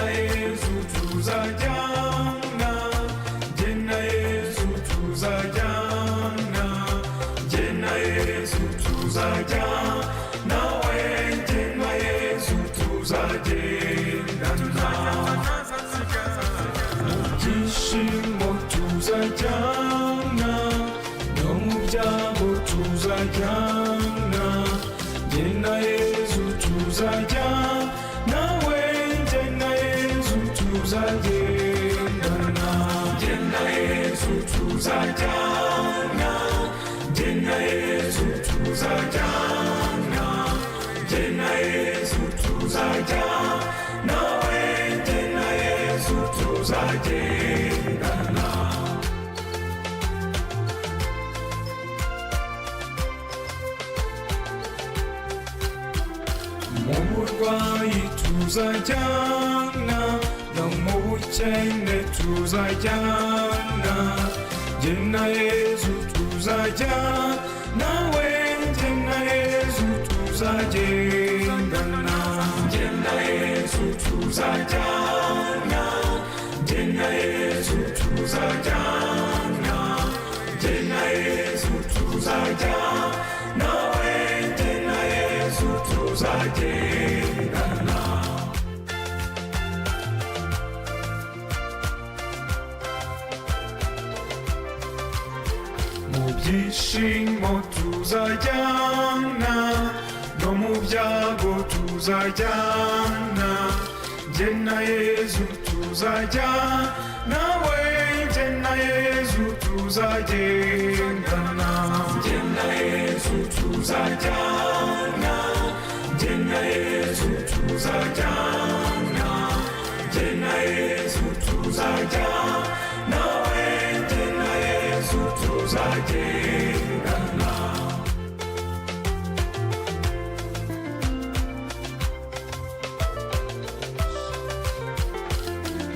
na Yesu tuzajyana, jye na Yesu tuzajyana, jye na Yesu tuzajyana, we jye na Yesu tuzagendana. Mu byishimo tuzajyana, no mu byago tuzajyana, jye na Yesu tuzajyana, we jye na Yesu tuzagendana. Jye na Yesu tuzajyana, jye na Yesu tuzajyana, jye na Yesu tuzajyana, we jye na Yesu tuzagendana. Mu burwayi tuzajyana, no mu bukene tuzajyana, jye na Yesu tuzajyana, we jye na Yesu tuzagendana. Jye na Yesu tuzajyana, jye na Yesu tuzajyana, jye na Yesu tuzajyana, we jye na Yesu tuzagendana. Mu byishimo tuzajyana, no mu byago tuzajyana, jye na Yesu tuzajyana, we jye na Yesu tuzagendana. Jye na Yesu tuzajyana, jye na Yesu tuzajyana, jye na Yesu tuzajyana, we jye na Yesu tuzagendana.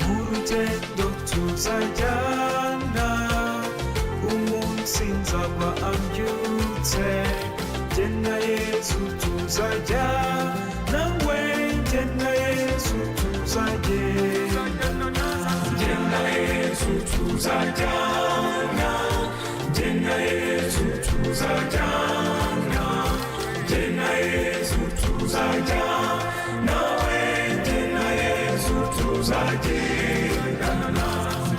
Mu rugendo tuzajyana, umunsi nzaba ambyutse, jye na Yesu tuzajyana, we jye na Yesu tuzagendana. Jye na Yesu tuzajyana, jye na Yesu tuzajyana, jye na Yesu tuzajyana, we jye na Yesu tuzagendana.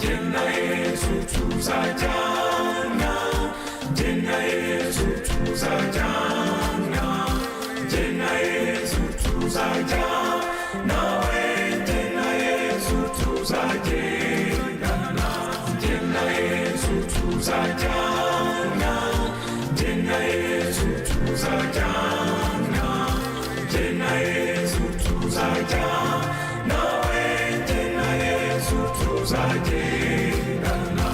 Jye na Yesu tuzajyana, jye na Yesu tuzajyana, jye na Yesu tuzajyana, we jye na Yesu tuzagendana. Jye na Yesu tuzajyana, jye na Yesu tuzajyana, jye na Yesu tuzajyana, we jye na Yesu tuzagendana.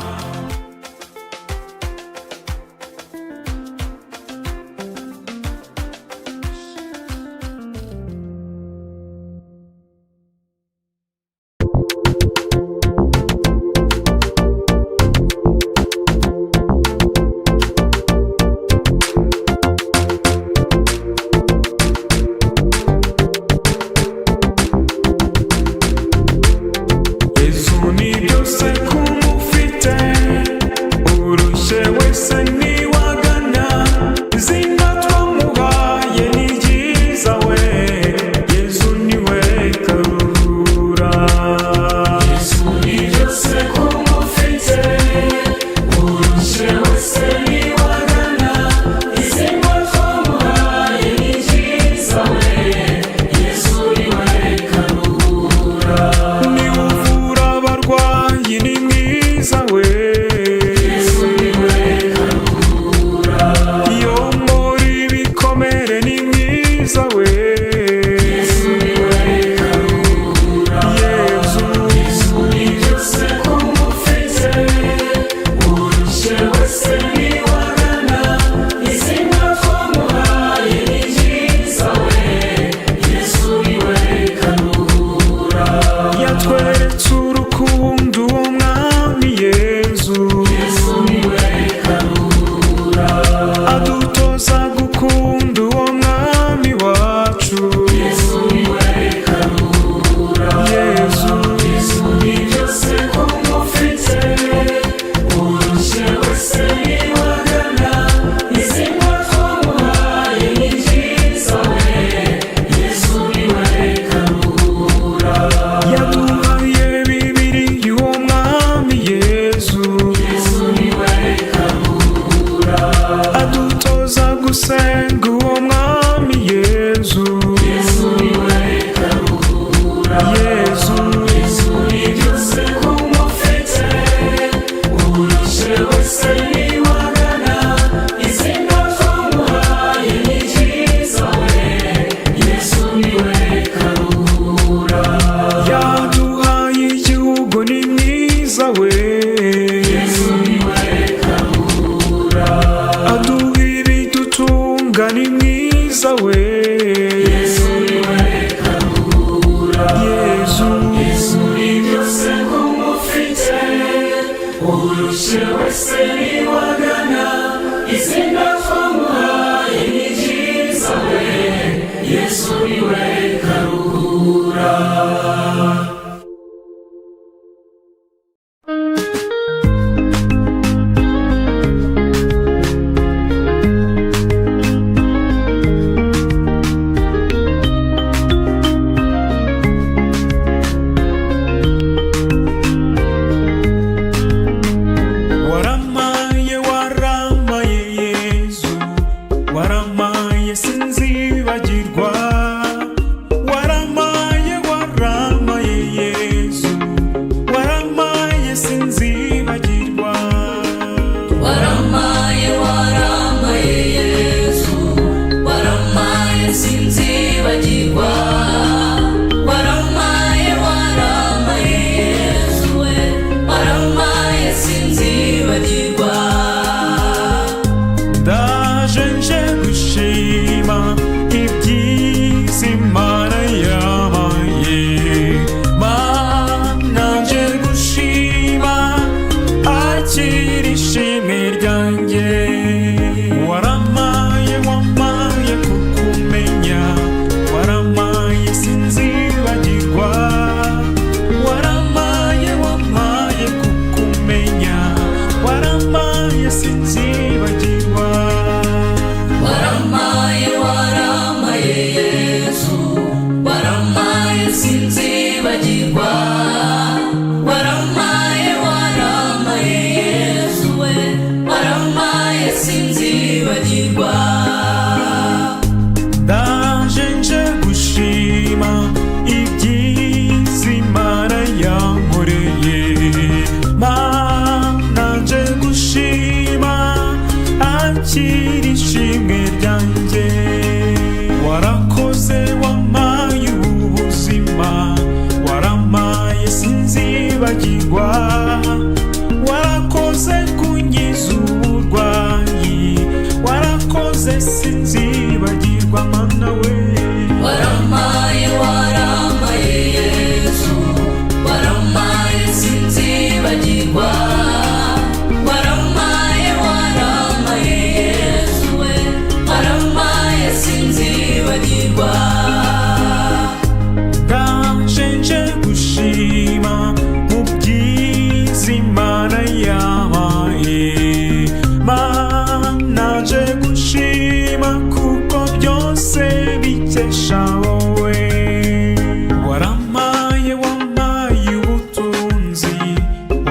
Yesu niwe Karuhura. Waramaye, waramaye Yezu, waramaye sinzibagirwa. Waramaye, waramaye Yezu, waramaye sinzibagirwa. Waramaye, waramaye Yesu, waramaye sinzibagirwa. Waramaye, waramaye Yesu we, waramaye sinzibagirwa. Ndaje nje gushima ibyiza Imana yabaye. Mana nje gushima, akira ishimwe ryanjye. Waramaye, wamaye kukumenya, waramaye sinzibagirwa. Waramaye, wamaye kukumenya, waramaye sinzibagirwa. Waramaye, waramaye Yesu, waramaye sinzibagirwa. Waramaye, waramaye Yesu we, waramaye sinzibagirwa. Ndaje nje gushima ibyiza Imana yankoreye. Mana nje gushima, akira ishimwe ryanjye. Warakoze wampaye ubuzima, waramaye sinzibagirwa. Warakoze kunkiza uburwayi, warakoze sinzibagirwa Mana we. Waramaye, waramaye Yesu, waramaye sinzibagirwa. Waramaye, waramaye Yesu we, waramaye sinzibagirwa. Ndaje nje gushima mu byiza Imana yabaye. Mana nje gushima kuko byose bikesha wowe. Waramaye, wamaye ubutunzi,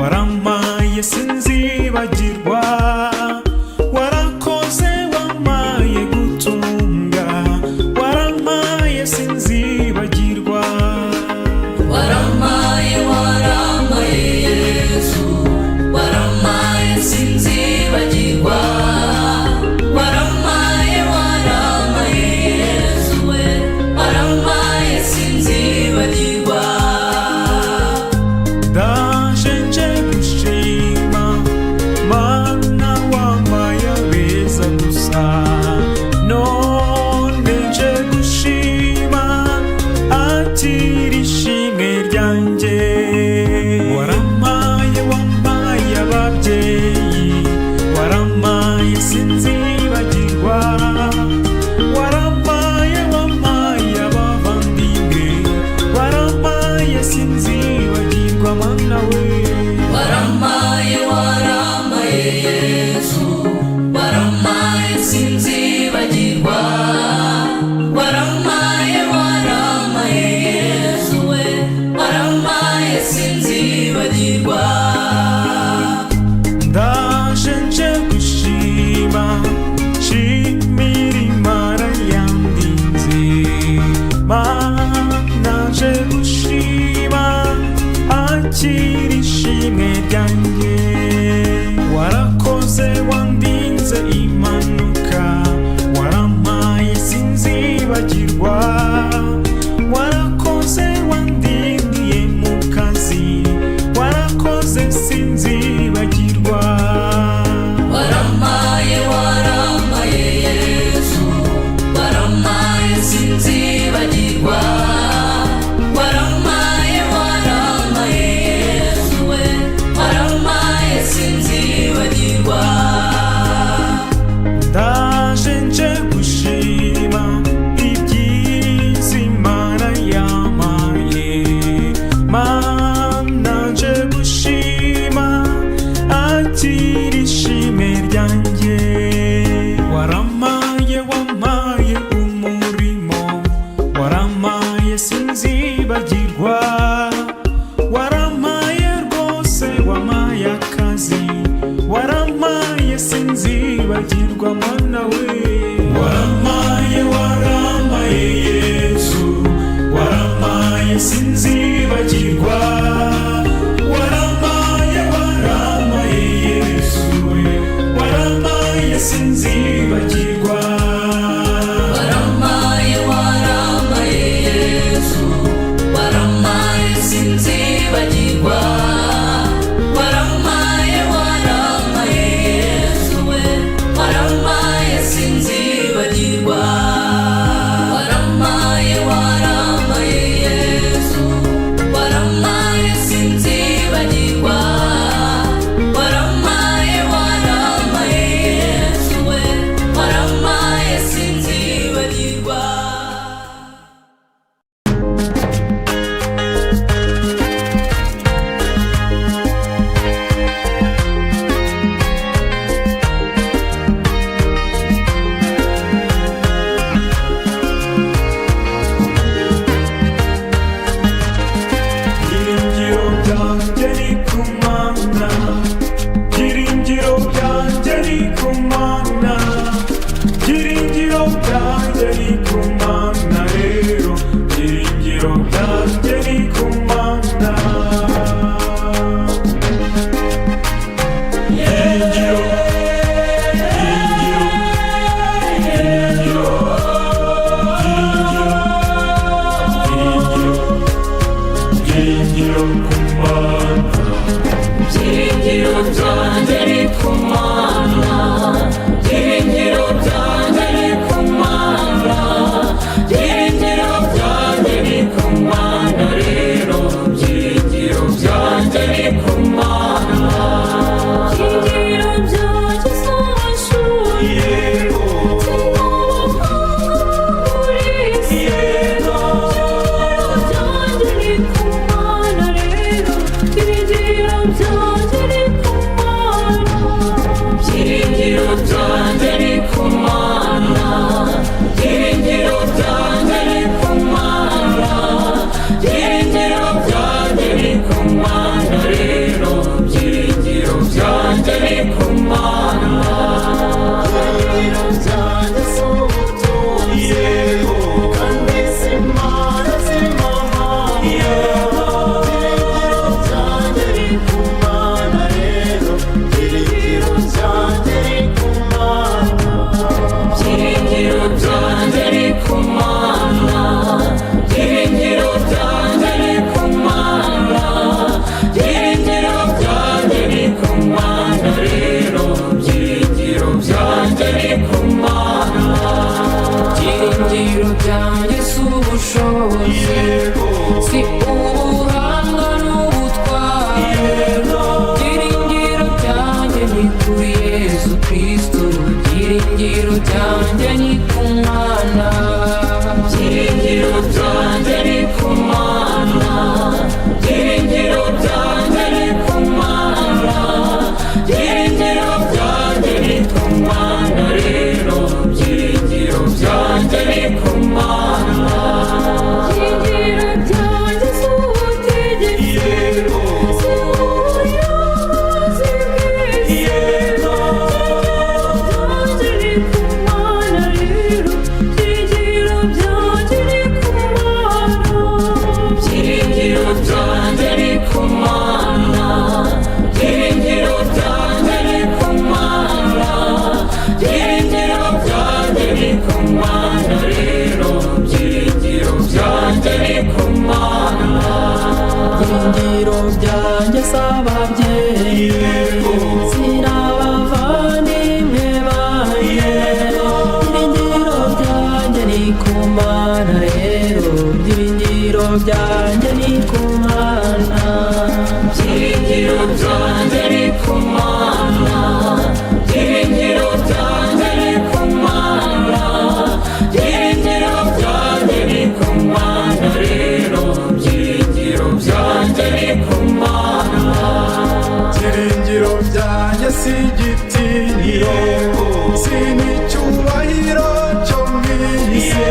waramaye sinzibagirwa. Warakoze wamaye gutunga, waramaye sinzibagirwa. Waramaye, waramaye Yesu, waramaye sinzibagirwa. Waramaye, waramaye Yesu we, waramaye sinzibagirwa. Ndaje nje gushima Mana wampaye abeza gusa. None nje gushima, akira ishimwe ryanjye. Waramaye, wampaye ababyeyi, waramaye sinzibagirwa. Waramaye, wampaye abavandimwe, waramaye sinzibagirwa Mana we. Waramaye, waramaye Yesu, waramaye sinzibagirwa. Waramaye, waramaye Yesu we, waramaye. Waramaye sinzibagirwa, waramaye rwose, wamaye akazi, waramaye sinzibagirwa mana we. Waramaye, waramaye Yesu, waramaye sinzibagirwa, waramaye, waramaye Yesu we, waramaye sinzibagirwa. Waramaye, waramaye Yesu, waramaye sinzibagirwa, waramaye, waramaye Yesu we, waramaye sinzibagirwa, waramaye, waramaye Yesu, waramaye sinzibagirwa, waramaye, waramaye Yesu we, waramaye sinzibagirwa. Byiringiro byanjye ni ku Mana, byiringiro byanjye ni ku Mana, byiringiro byanjye ni ku Mana rero, byiringiro byanjye ni ku Mana. Byiringiro, byiringiro, byiringiro, byiringiro, byiringiro, byiringiro ku Mana. Byiringiro byanjye ni ku Mana, byiringiro byanjye ni ku Mana, byiringiro byanjye ni ku Mana rero, byiringiro byanjye ni ku Mana. Byiringiro byanjye si amashuri, Yego, si n'ubuhanga muri iyi si. yego. Byiringiro byanjye ni ku Mana rero, byiringiro byanjye ni ku Mana. Byiringiro byanjye ni ku Mana, byiringiro byanjye ni ku Mana, byiringiro byanjye ni ku Mana rero, byiringiro byanjye ni ku Mana. Byiringiro byanjye si ubutunzi, Yego, kandi si impano z'amahanga. yego. Byiringiro byanjye ni ku Mana rero, byiringiro byanjye ni ku Mana. Byiringiro byanjye ni ku Mana, byiringiro byanjye ni ku Mana, byiringiro byanjye ni ku Mana rero, byiringiro byanjye ni ku Mana. Byiringiro byanjye si ubushobozi, si ubuhanga n'ubutwari. Byiringiro byanjye ni kuri Yesu Kristo, byiringiro byanjye ni ku Mana. Byiringiro byanjye ni ku Mana, byiringiro byanjye ni ku Mana, byiringiro byanjye ni ku Mana rero, byiringiro byanjye ni ku Mana. Byiringiro byanjye si ubutegetsi, si ubuyobozi bw'isi. Byanjye ni ku Mana rero, byiringiro byanjye ni ku Mana. Byiringiro byanjye ni ku Mana, byiringiro byanjye ni ku Mana, byiringiro byanjye ni ku Mana rero, byiringiro byanjye ni ku Mana. Byiringiro byanjye si ababyeyi, si n'abavandimwe banjye. Byiringiro byanjye ni ku Mana rero, byiringiro byanjye ni ku Mana. Byiringiro byanjye ni ku Mana, byiringiro byanjye ni ku Mana, byiringiro byanjye ni ku Mana rero, byiringiro byanjye ni ku Mana. Byiringiro byanjye si igitinyiro, si n'icyubahiro cyo mu isi.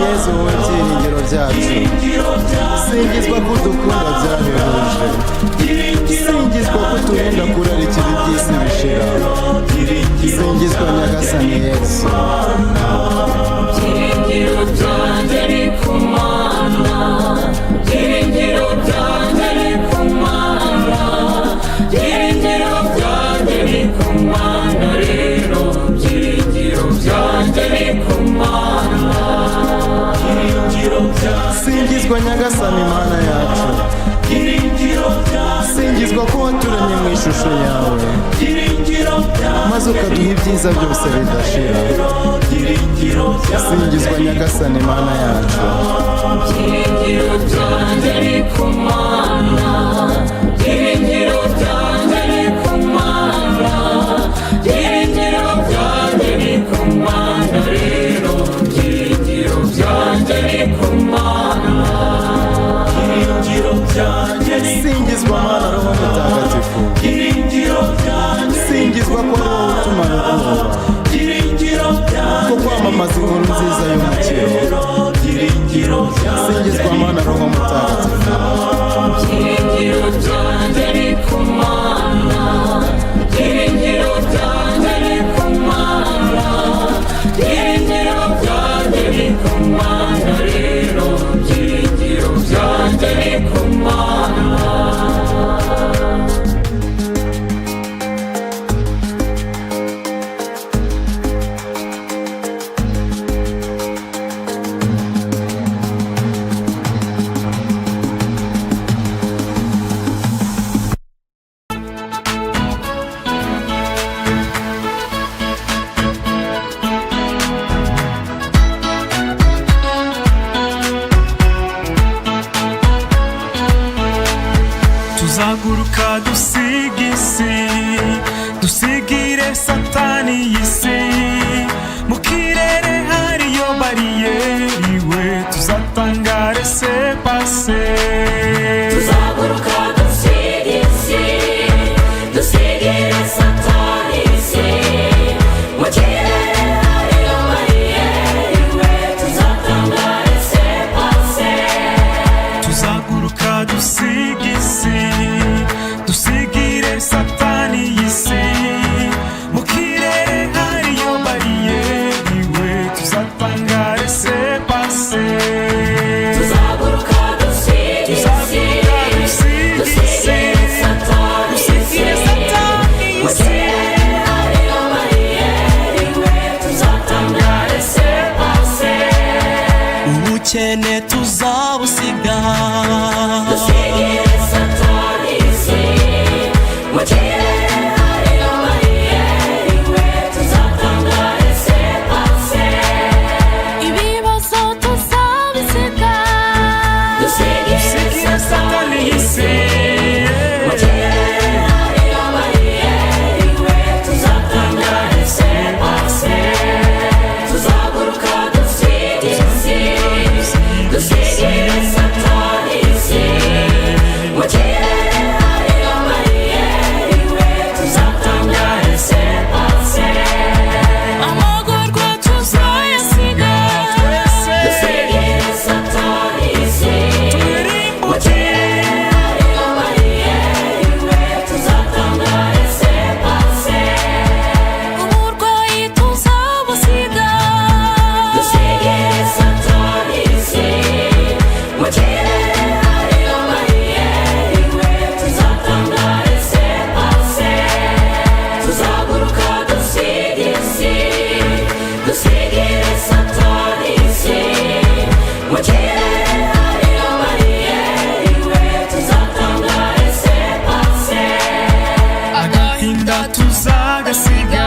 Yezu, wowe byiringiro byacu. Singizwa ko udukunda byahebuje. Singizwa ko uturinda kurarikira iby'isi bishira. Singizwa Nyagasani Yezu. Byiringiro byanjye ni ku Mana, byiringiro byanjye ni ku Mana, byiringiro byanjye ni ku Mana rero, byiringiro byanjye ni ku Mana. Singizwa Nyagasani Mana yacu. Singizwa ko waturemye mu ishusho yawe, maze ukaduha ibyiza byose bidashira. Singizwa Nyagasani Mana yacu. Byiringiro byanjye ni ku Mana, byiringiro byanjye ni ku Mana, byiringiro byanjye ni ku Mana rero, byiringiro byanjye ni ku Mana. Singizwa Mana Roho Mutagatifu. Singizwa ko ari wowe utumara ubwoba, ko kwamamaza inkuru nziza y'umukiro. Singizwa Mana Roho Mutagatifu. Byiringiro byanjye ni ku Mana, byiringiro byanjye ni ku Mana, byiringiro byanjye ni ku Mana rero, byiringiro byanjye ni ku Mana. Tuzaguruka dusiga isi, dusigire Satani y'isi. Mu kirere hariyo bariyeri we, tuzatanga laissez-passer. Tuzaguruka dusiga isi, dusigire Satani isi. Mu kirere hariyo bariyeri we, tuzatanga laissez-passer. Tuzaguruka dusiga isi, dusigire Satani y'isi. Mu kirere hariyo bariyeri we, tuzatanga laissez-passer. Tuzaguruka dusiga isi, dusigire Satani isi. Mu kirere hariyo bariyeri we, tuzatanga laissez-passer. Ubukene tuzabusiga. Dusigire Satani isi, mu kirere hariyo bariyeri we, tuzatanga laissez-passer. Ibibazo tuzabisiga. Dusigire Satani isi, mu kirere hariyo bariyeri we, tuzatanga laissez-passer. Tuzaguruka dusiga isi, dusigire Satani isi, mu kirere hariyo bariyeri we, tuzatanga laissez-passer. Amagorwa tuzayasiga. Dusigire Satani isi, mu kirere hariyo bariyeri we, tuzatanga laissez-passer. Uburwayi tuzabusiga. Dusigire Satani isi, mu kirere hariyo bariyeri we, tuzatanga laissez-passer. Tuzaguruka dusiga isi, dusigire Satani isi, mu kirere hariyo bariyeri we, tuzatanga laissez-passer. Agahinda tuzagasiga.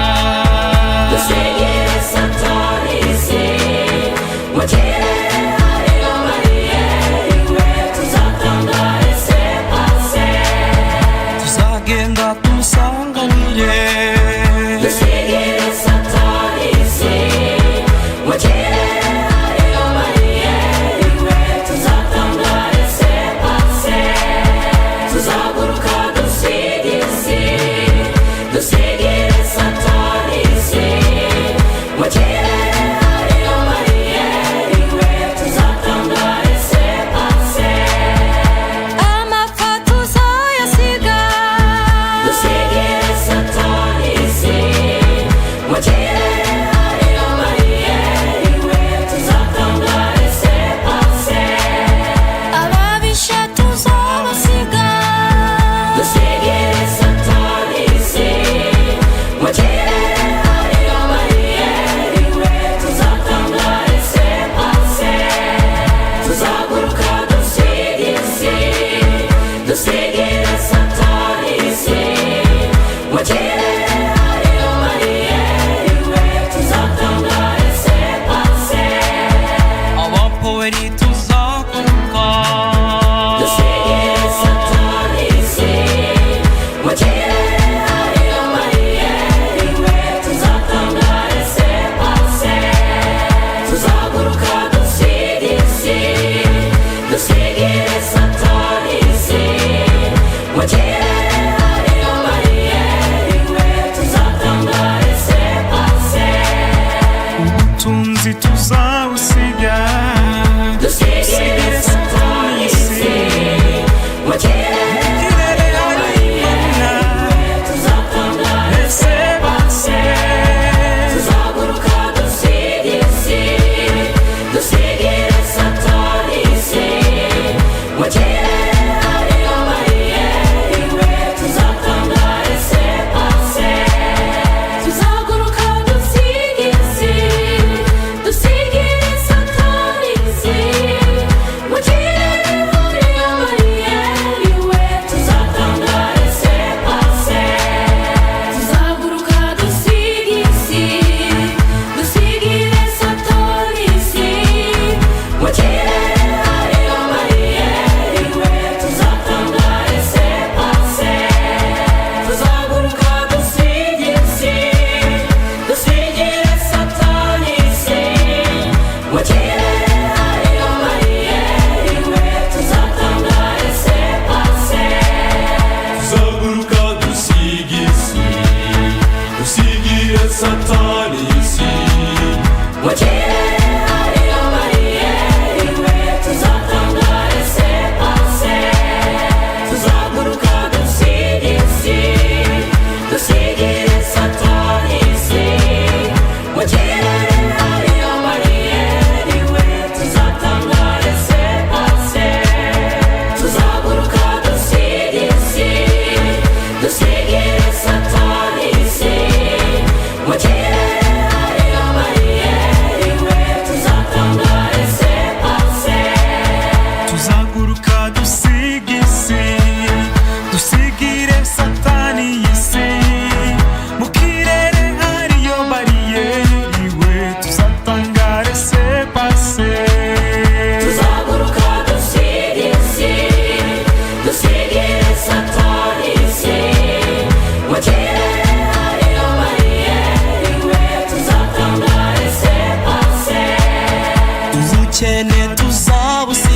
Dusigire Satani isi, mu kirere hariyo bariyeri we, tuzatanga laissez-passer. Tuzagenda tumusanganire. Dusigire Satani isi, mu kirere hariyo bariyeri Yewe ntituzaguruka. Dusigire Satani isi, mu kirere hariyo bariyeri we, tuzatanga laissez-passer. Tuzaguruka dusige isi, dusigire Satani isi, mu kirere hariyo bariyeri we, tuzatanga laissez-passer. Ubutunzi tuzawusiga. Dusigire Satani isi, mu kirere Kirere hari Imana. tuzatanga laissez-passer. Tuzaguruka dusige isi, dusigire Satani isi, mu kirere hariyo bariyeri we, tuzatanga laissez-passer. Tuzaguruka dusige isi, dusigire Satani isi, mu kirere hariyo bariyeri we, tuzatanga laissez-passer. Tuzaguruka dusige isi, dusigire Satani isi, mu kirere hariyo bariyeri we, tuzatanga laissez-passer. Tuzaguruka dusige isi, dusigire Satani isi, mu kirere hariyo bariyeri we, tuzatanga laissez-passer. Tuzaguruka dusige isi, dusigire Satani isi, Mu kirere hariyo bariyeri we, tuzatanga laissez-passer. Tuzaguruka dusige isi, dusigire Satani isi, mu kirere hariyo bariyeri we, tuzatanga laissez-passer. Tuzaguruka dusige isi, dusigire Satani isi, mu kirere hariyo bariyeri we, tuzatanga laissez-passer. Tuzaguruka dusige isi, dusigire Satani isi, mu kirere hariyo bariyeri we, tuzatanga laissez-passer. Tuzaguruka dusige isi, dusigire Satani isi, mu kirere hariyo bariyeri we, tuzatanga laissez-passer. Ubukene tuzabusiga.